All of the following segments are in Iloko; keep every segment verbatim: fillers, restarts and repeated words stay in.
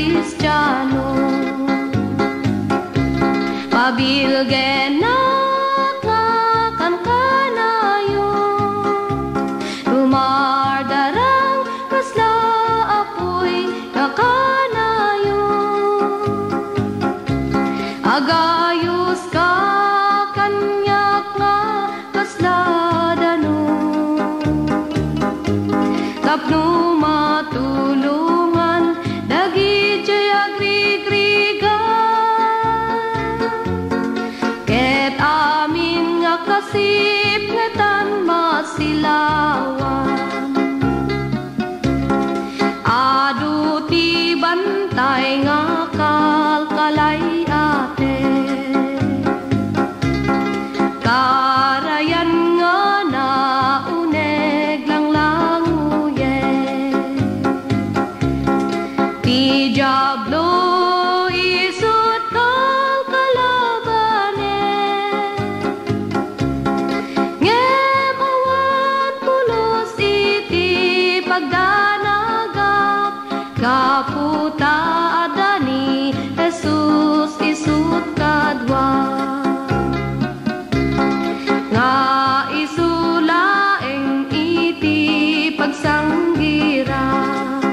Kristiano. Pabilgenak nga kankanayo, rumardarang kasla apuy nga kanayo. Agayos ka kaniak nga kasla danum. Tapno matulongan dagidiay agrigrigat, ket amin nga kasipngetan masilawan. Adu ti bantay nga kalkalay-atek. Karayan nga nauneg langlanguyek. Ti Diablo isu't kalkalabanek. Ngem awan pulos iti pagdanagak, gapu ta adda ni Jesus isu't kadua. Nga isu laeng iti pagsanggirak.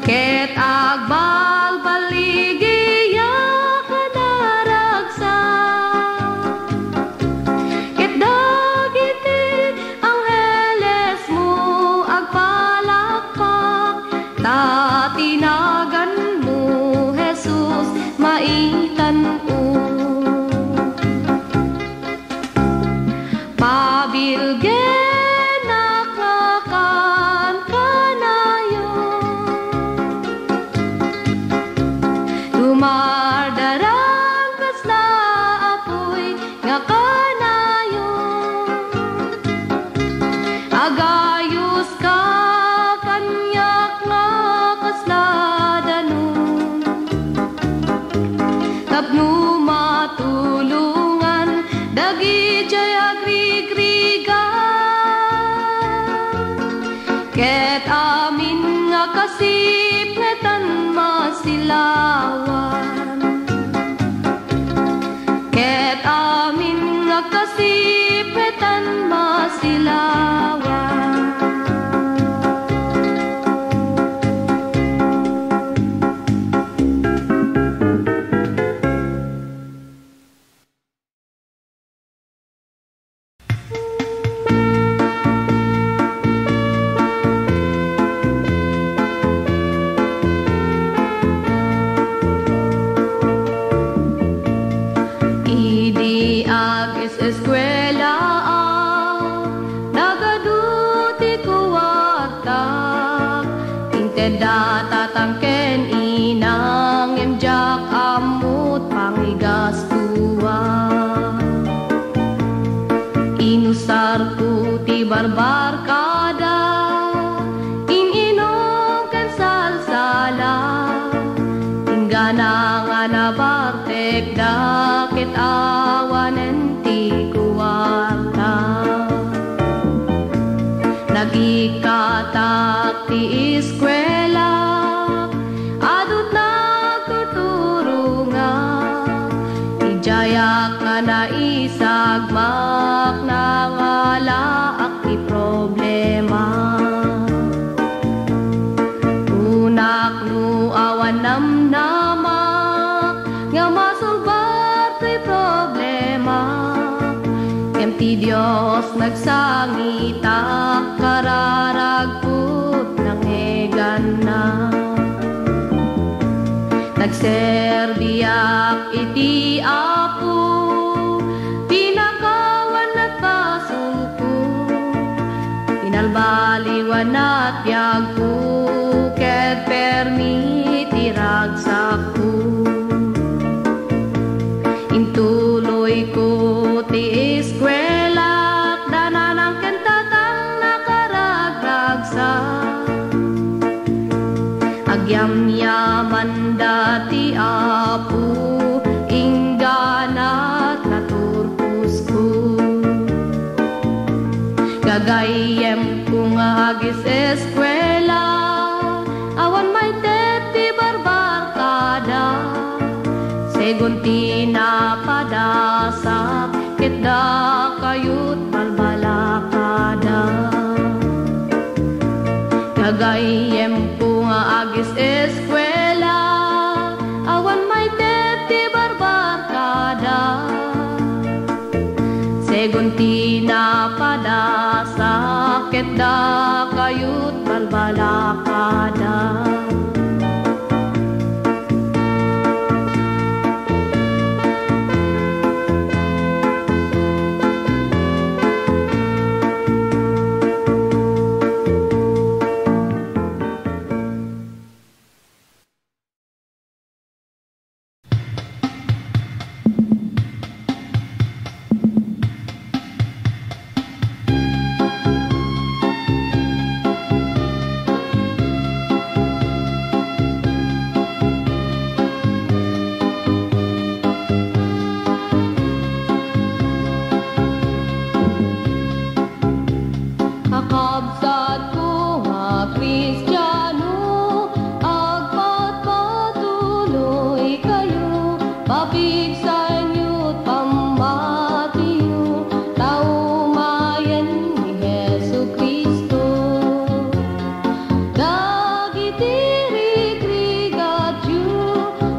Ket agbalbaligiak a naragsak. Ket dagiti anghelesmo agpalakpak, ta ti naganmo, Jesus, maitan-o. Pabilgenak nga kankanayo. Rumardarang kasla apuy nga kanayo. Agayos ka kaniak nga kasla danum. Tapno matulongan dagidiay agrigrigat, ket amin nga kasipngetan masilawan. Ket amin nga kasipngetan masilawan. Idi agis-eskuelaak, nagadu ti kuartak. Intedda tatang ken ina, ngem diak ammo't pangigastoan. Inusarko ti barbarkada, in-inum ken salsala. Inggana nga nabartekda ket awanen ti kuarta. Nagikkatak ti eskuela, adu't nagtuturonga. Idiayak nga naisagmak, nangalaak ti problema. Kunak no awan namnamak nga masolbar toy problema. Ngem ti Dios nagsangitak, kararagko't nangeganna. Nagserbiak iti Apo, pinakawanat basolko, pinalbaliwanat biagko, ket permi ti ragsakko. Intuloyko ti eskuelak, dananang ken tatang nakaragragsak. Agyamyamanda ti Apo, ingganat naturposko. Gagayyemko nga agis-eskuela, awan mayte Kunti napadasak, ket dakayot balbalakadak. Gagayyemko nga agis-eskuela, awan maited ti barbarkada. Segun ti napadasak, ket dakayot balbalakada. Kakabsatko nga Kristiano, agpatpatuloykayo, papigsaenyo ti pammatiyo, ta umayen ni Jesu-Cristo. Dagiti rigrigatyo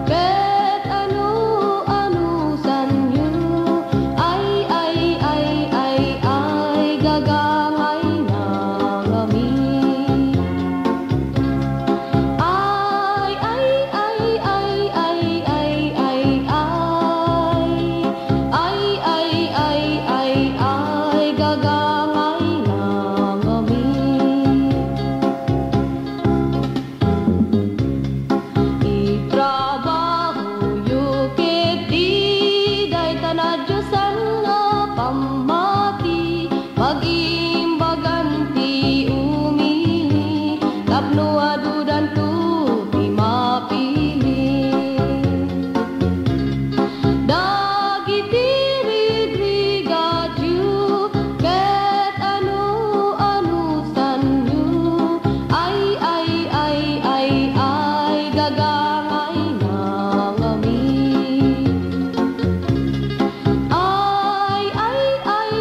ket anu-anusanyo, ay, ay, ay, ay, ay, gagangayna ngamin. Ay, ay, ay, ay, ay, ay, ay, ay, ay, ay, ay, ay, ay, gagangayna ngamin. Itrabahoyo ketdi dayta nadiosan nga pammati, pagimbagan ti umili, tapno adudanto ti mapili. Dagiti rigrigatyo ket anu-anusanyo, ay, ay, ay, ay, ay, gagangayna ngamin. Ay, ay, ay,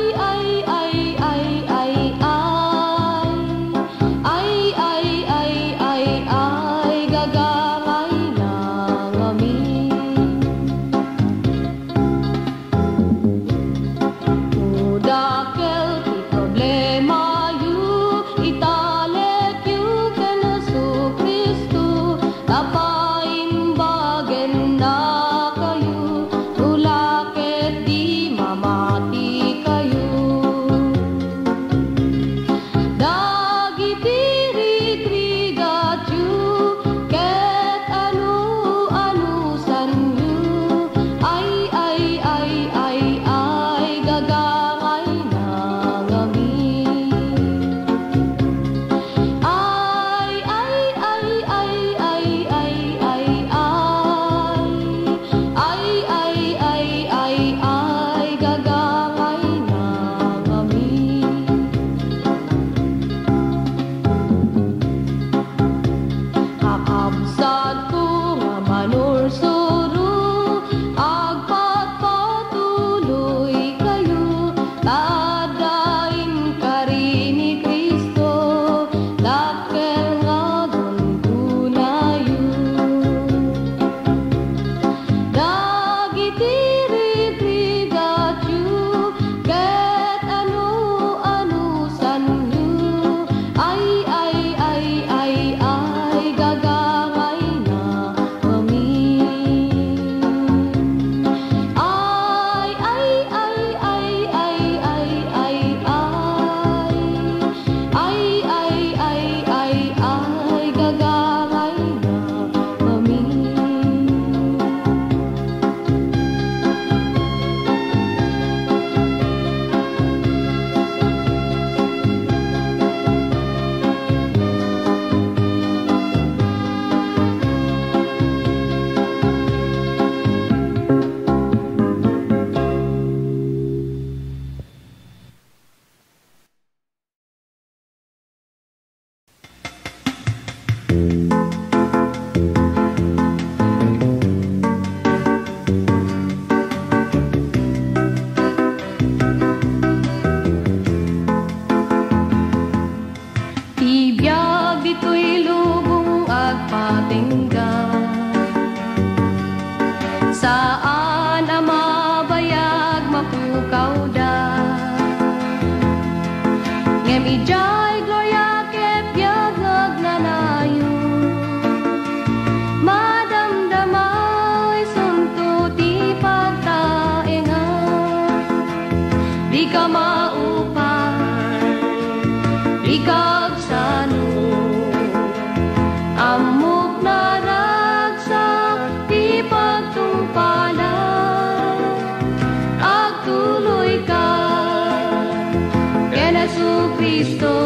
Cristo,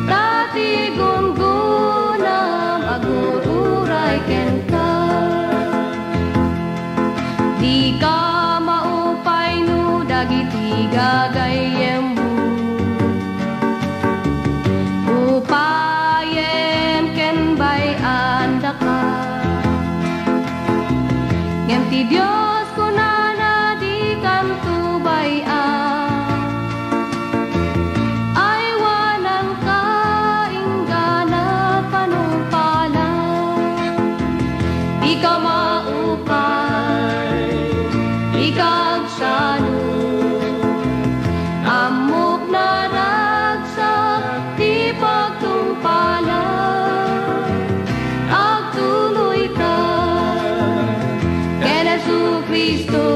ta ti gunggonam agur-uray kenka. Dika maupay no dagiti gagayyemmo. Upayem ken bay-andaka. Ngem ti Dios kunana, dikanto bay-an. Aywananka inggana panungpalan. Dika maupay, dika agsano. Ammok naragsak ti pagtungpalan. Agtuloyka ken Jesu-Cristo,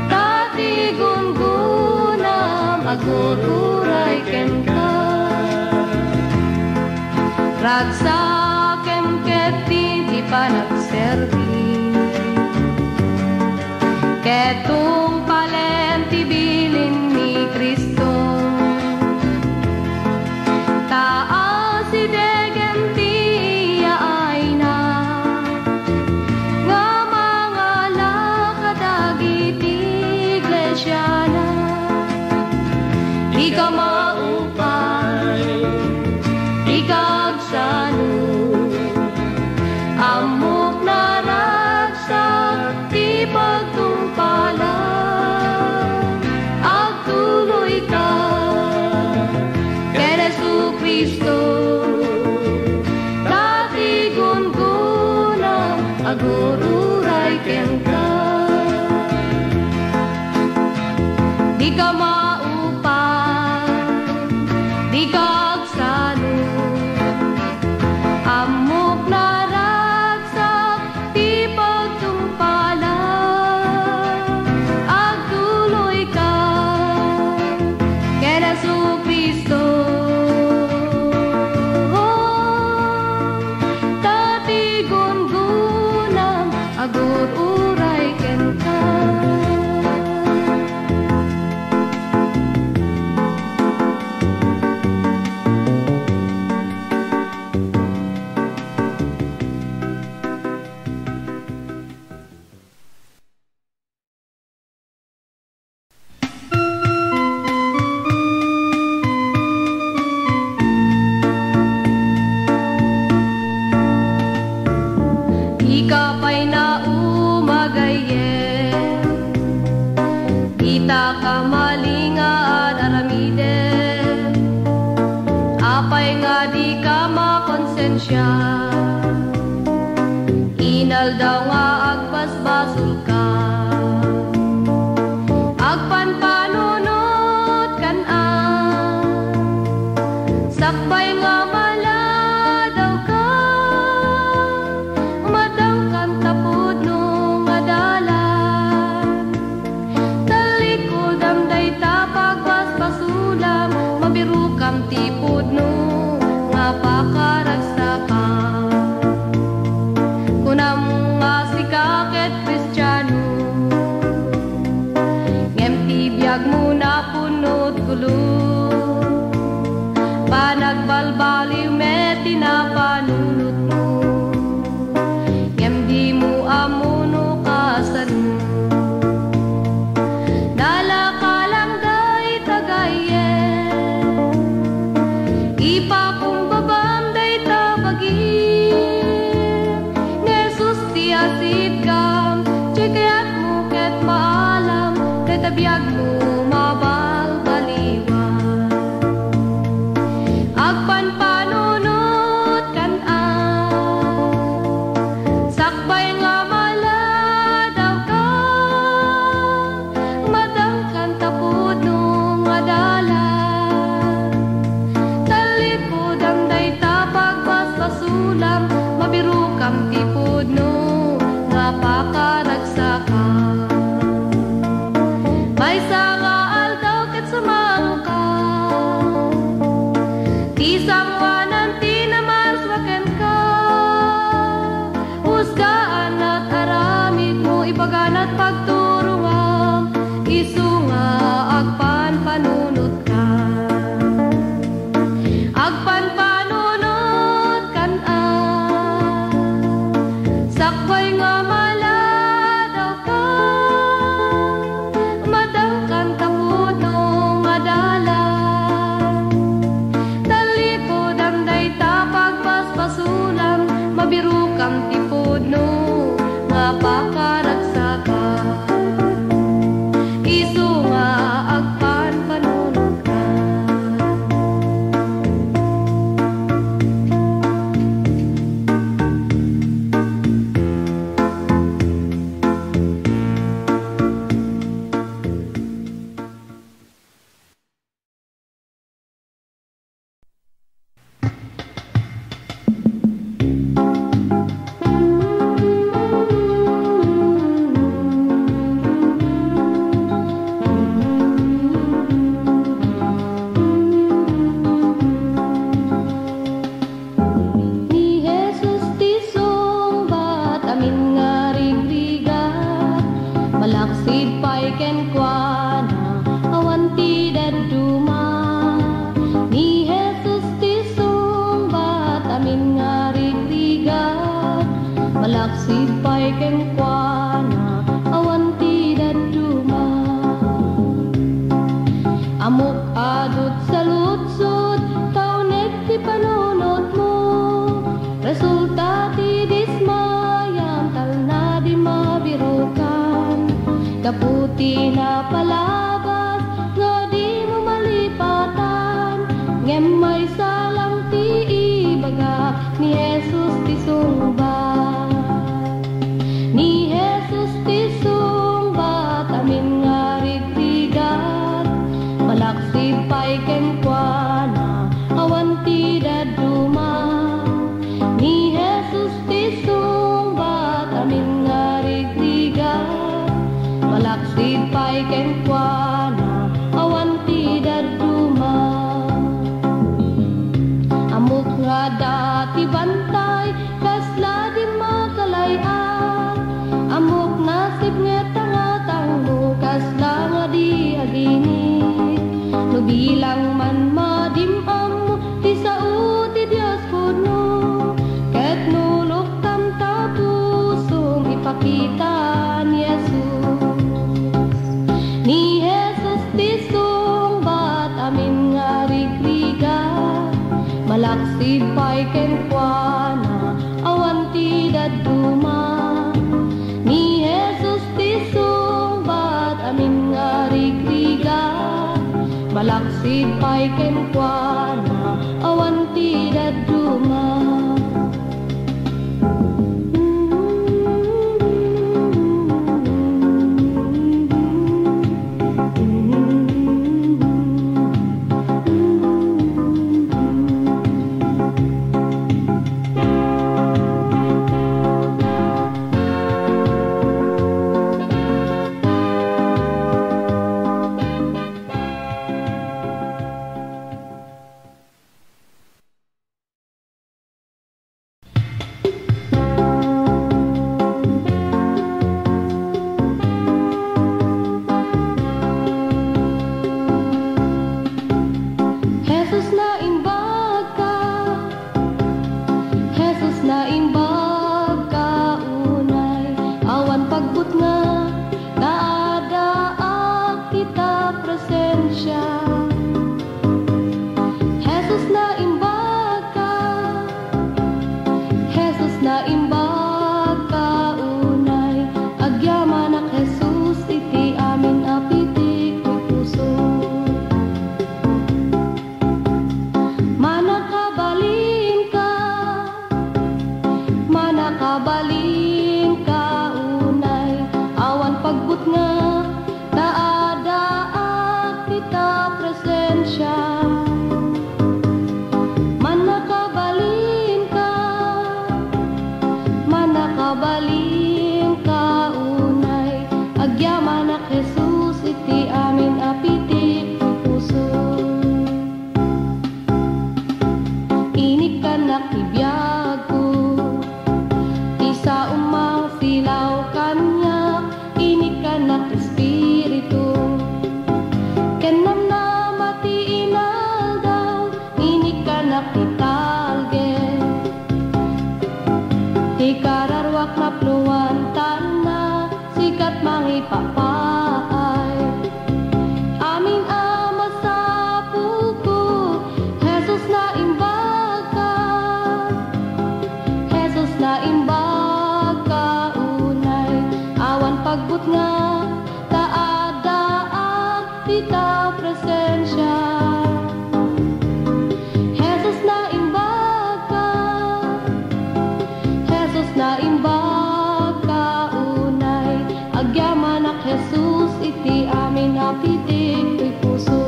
ta ti gunggonam agur-uray kenka. Ragsakem ketdi ti panagserbi. Ket tungpalen ti bilin ni Cristo. Ta asidegen ti yaayna nga mangala kadagiti iglesiana. Dika maupay, dika agsano, ammok naragsak ti pagtungpalan. Agtuloyka ken Jesu-Cristo, ta ti gunggonam agur-uray kenka. Dika maupay, dika agsano, ammok naragsak ti pagtungpalan. Agtuloyka ken Jesu-Cristo, ta ti gunggonam agur-uray kenka. Dika pay nauma gayyem ita kamalinga ad aramidem. Apay nga dika makonsensia? Inaldaw nga agbasbasolka. Agpanpanunotkan a sakbay nga maladawka, umadangkan ta pudno nga dalan. Tallikudam dayta pagbasbasolam, mabirokam ti pudno nga pakaragsakam. Kunam nga sika ket Kristiano, ngem ti biagmo napunot gulo. Panagbalbaliw met ti napanunotmo, ngem dimo ammo no kasano. Nalakalang dayta gayyem, ipakumbabam dayta bagim. Ni Jesus ti asitkam, diay kayatmo ket maalam, dayta biagmo mabalbaliwan. Agpanpanunotkan a sakbay nga maladawka, umadangkan ta pudno nga dalan. Tallikudam dayta pagbasbasolam, mabirokam ti pudno nga pakaragsakam. Maysa nga aldaw ket sumangka, ti sangoanan ti namarsua kenka. Husgaanat aramidmo, ibaganat pagturongam, isu nga agpan pay kenkuana, awan ti dadduma. Ni Jesus ti sungbat, amin nga rigrigat, malaksid pay kenkuana, awan ti dadduma. Ammok a dut saludsod, ta uneg ti panunotmo. Resulta ti dismayam, talna di mabirukan. Gapu ti napalabas nga dimo malipatan, ngem maysa lang ti ibagak, ni Jesus ti sungbat. Ni Jesus ti sungbat, amin nga rigrigat, malaksid pay kenkuana, awan ti dadduma. Ni Jesus ti sungbat, amin nga rigrigat, malaksid pay kenkuana, awan ti dadduma. Ammok nga adda ti bantay, kasla di makalay-at. Ammok nasipnget a ngatangmo, kasla nga di aginit. No bilang man madim-ammo, ti sao ti Dios pudno, ket no luktam ta pusom, ipakita ni Jesus. Ni Jesus ti sungbat, amin nga rigrigat, malaksid pay kenkuana, awan ti dadduma. Ni Jesus ti sungbat, amin nga rigrigat, malaksid pay kenkuana, awan ti dadduma. Jesus, naimbag ka. Jesus, naimbag ka unay. Awan pagbutnga, ta addaak ita presensia. Jesus, naimbag ka. Jesus, naimbag ka unay. Agyamanak, Jesus, iti amin a pitik ti puso. Mannakabalin ka, mannakabalin ka unay, awan pagbutnga, ta addaak ita presensia. Mannakabalin ka, mannakabalin ka unay, agyamanak, Jesus, iti amin a pitik ti puso. Inikkannak ti biagko, ti saom mangsilaw kaniak, inikkannak ti Espiritu, ken namnama ti inaldaw, inikkannak ti talged. Ti kararuak napluan, talna, sika ti mangipapaay. Amin a masapulko, Jesus, naimbag ka. Jesus, naimbag ka unay, awan pagbutnga, ta addaak ita presensia. Jesus, naimbag ka. Jesus, naimbag ka unay. Agyamanak, Jesus, iti amin a pitik ti puso.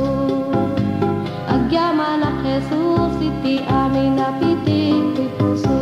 Agyamanak, Jesus, iti amin a pitik ti puso.